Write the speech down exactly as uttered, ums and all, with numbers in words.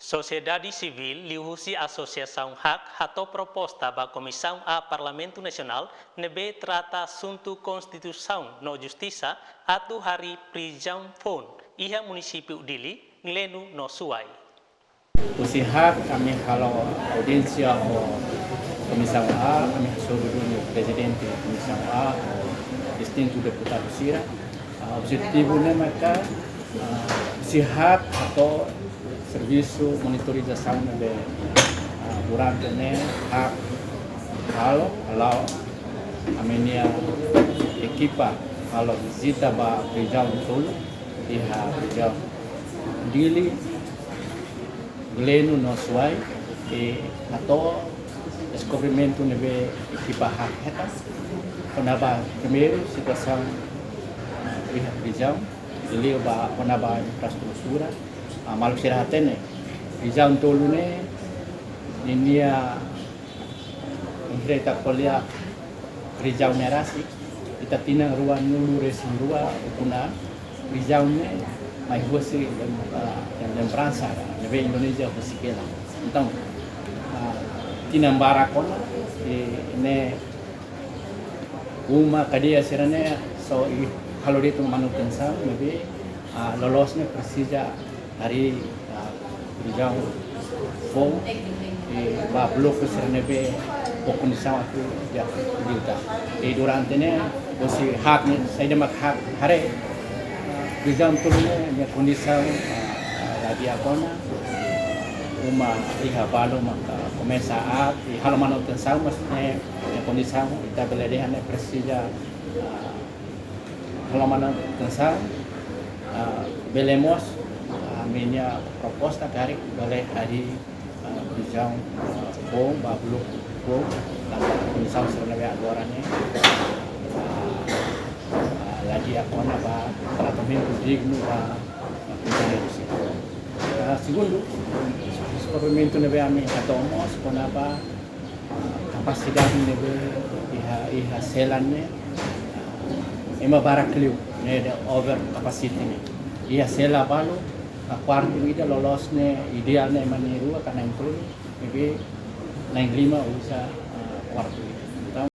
Sosiedade sivíl liuhusi asosiasaun hak hato'o proposta ba Komisaun A Parlamentu Nasionál ne'ebé trata asuntu konstituisaun no justisa atu harii prizaun foun iha munisípiu Dili, Gleno no Suai. Husi hak ami halo audiénsia ho Komisaun A, ami hasoru duni prezidente Komisaun A, distintu deputadu sira. Ah, objetivu ne'e maka, ah, husi hak hato'o servisu monitorizasaun ne'ebé, ah, durante ne'e hak halo, halo ami-nia ekipa halo vizita ba prizaun tolu, iha prizaun Dili, Gleno no Suai, i hato'o deskobrimentu ne'ebé ekipa hak hetan. Kona-ba primeiru situasaun iha prizaun, liuliu ba kona-ba infraestrutura, ah, maluk sira hatene prizaun tolu ne'e ninia, bainhira ita ko'alia prizaun ne'e rasik, ita tinan ruanulu-resin-rua ukun an, prizaun ne'e mai husi lem-, ah, lembransa ne'ebé Indonézia husik hela. Entaun, ah, tinan barak ona, i ne'e uma kadeia sira-ne'e só i halo de'it manutensaun, ne'ebé, ah, loloos ne'e presiza harii, ah, prizaun foun, i ba bloku sira ne'ebé ho kondisaun atu di'ak liután. I durante ne'e, husi hak ne'e, saida mak hak haree, prizaun tolu ne'e, nia kondisaun, ah, la di'ak ona, uma iha balu maka komesa aat, i halo manutensaun, mas ne'e, nia kondisaun, ita bele dehan ne'e presiza, ah, halo manutensaun, ah, bele mós, ah, ami-nia proposta karik bele harii, ah, prizaun, ah, foun, ba bloku foun, tanba kondisaun sira ne'ebé agora ne'e, ah, ah, la di'ak ona ba tratamentu dignu ba, ba prizioneiru sira. Ah, segundu, deskobrimentu ne'ebé ami hato'o mós kona-ba kapasidade ne'ebé iha, iha sela ne'e, ema barak liu, ne'e over capacity ne'e. Iha sela balu, ah, kuartu ida loloos ne'e ideál ne'e ema na'in-rua ka na'in-tolu, ne'ebé na'in-lima uza, ah, kuartu